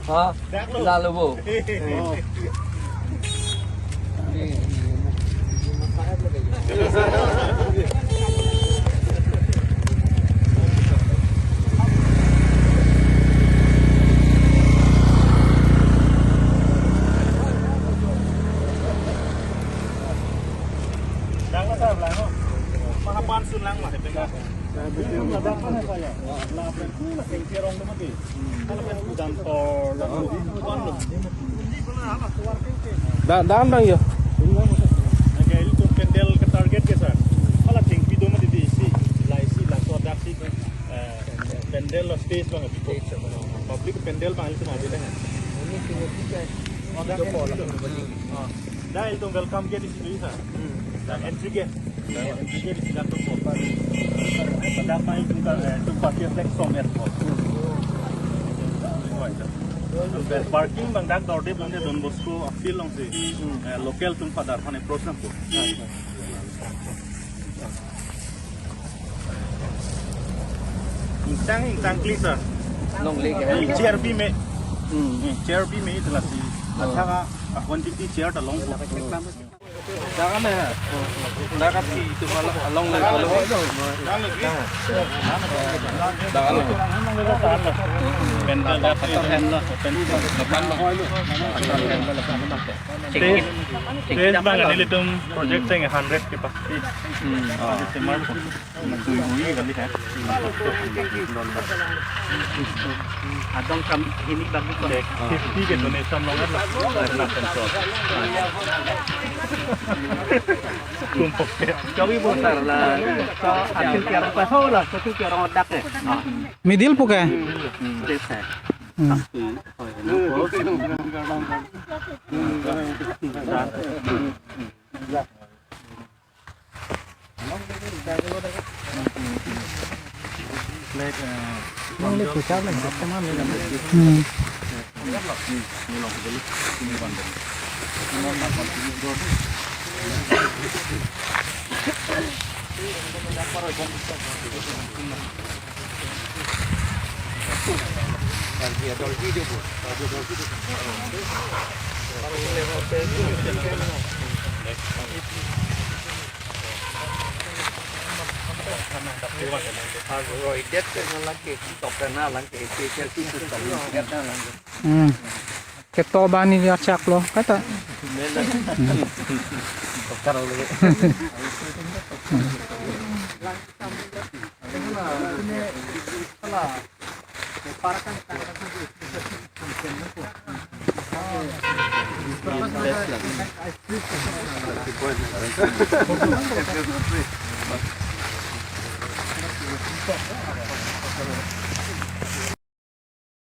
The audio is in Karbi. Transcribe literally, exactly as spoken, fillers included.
Ha? Lalo bo. Dang na sa blang, no? Mahapan sun lang, mah, epeng. Dang na sa ya. La pen ku la keng tirong tu mati. Kalau pen ku dan tor, dan ku, kuan lo. Da-, dan bang yo. Oke, itu pandal ke target ke, sir. Kalau keng pi tu mati di isi, la isi, la so dak si, eh, pandal lo space bang. Public pandal bang itu mati deh. Oh, dak itu. Oh. Dah, itu welcome gate di situ, sir. Hmm. Dan entry gate. Dan entry gate di situ. Pada apa itu kan, eh, itu parkir flex from airport. Hmm. Parking bang dak dorde bang Don Bosco field along si. Hmm. Eh, local atum pada aphan approach nangpo. Acha. Ingtang, ingtang, please, sir. Longle ke? Chair pi me. Hmm. Eh, chair pi me itu lasi. Oh. Acha ka, ah, one fifty chair ta long. Jangan ya. Jangan si itu malah long le, long le. Jangan. Pen, pen, pen, pen. Phase, phase bang nelitum project teng hundred capacity. Hmm. Ah, itu mark. Dui hui kali ya. Adong kam hini bagi ko. Fifty ke donation long kan lah. Karena sensor. Kumpuk ya. Kami besar lah. So, akhir tiar apa ho lah, satu tiar odak ya. Middle pu ke? Desa. Hmm. Hmm. Hmm. Keto bani dia chak lo kata.